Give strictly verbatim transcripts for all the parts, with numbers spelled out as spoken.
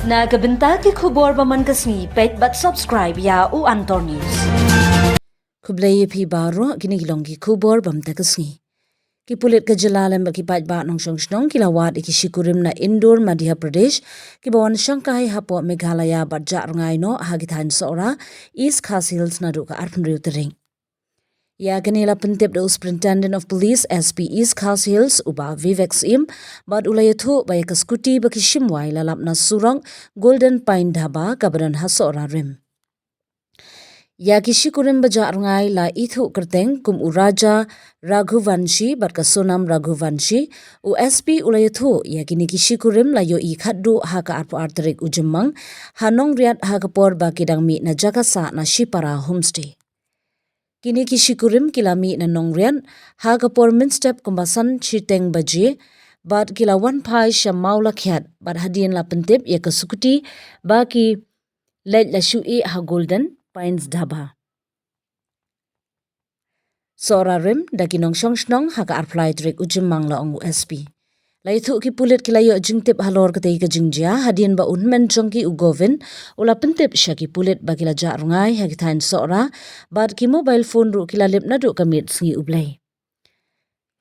Na ka bynta ki khubor ba man ka sngi, peit bad subscribe ïa U Antor News. Khublei ïa phi baroh, kine ki long ki khubor ba mynta ka sngi. Ki pulit ka jylla lem bad ki paidbah nongshong shnong ki la wad ïa ki shikurim na Indore, Madhya Pradesh, kiba wan shangkai hapoh Meghalaya bad jah rngai noh ha ki thaiñ Sohra, East Khasi Hills naduh ka arphew hynriew tarik. Ïa kane la pyntip da u Superintendent of Police, S P East Khasi Hills, u Bah Vivek Syiem, bad u la ïathuh ba ïa ka scooty ba ki shim wai la lap na surok Golden Pine Dhaba kaba don ha Sohra Rim. Ïa ki shikurim ba jah rngai la ithuh kyrteng kum u Raja Raghuvanshi bad ka Sonam Raghuvanshi. U S P u la ïathuh, ïa kine ki shikurim la ïohi khatduh ha ka arphew ar tarik u Jymmang ha Nongriat ha ka por ba ki dang mih na jaka sah na Shipara Homestay. Kine ki shikurim ki la mih na Nongriat ha ka por mynstep kumba san shiteng baje, bad ki la wan phai sha Mawlakhiat, bad hadien la pyntip ïa ka scooty ba ki leit la shu ïeh ha Golden Pines Dhaba, Sohra Rim, da ki nongshong shnong ha ka arphew lai tarik u Jymmang, la ong u S P. La ïathuh ki pulit ki la ïoh jingtip halor katei ka jingjia hadien ba u hynmen jong ki u Govind u la pyntip sha ki pulit ba ki la jah rngai ha ki thaiñ Sohra, bad ki mobile phone ruh ki la lip naduh ka miet Sngi U Blei.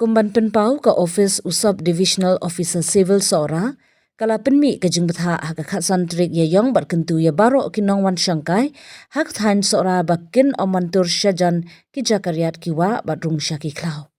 Kum ban pynpaw, ka office u Sub Divisional Officer Civil Sohra ka la pynmih ka jingbthah ha ka khatsan tarik ïa ïong bad kyntu ïa baroh ki nongwan shangkai ha ka thaiñ Sohra ba kin ym wantur shajan ki jaka riat ki wah bad rung sha ki khlaw.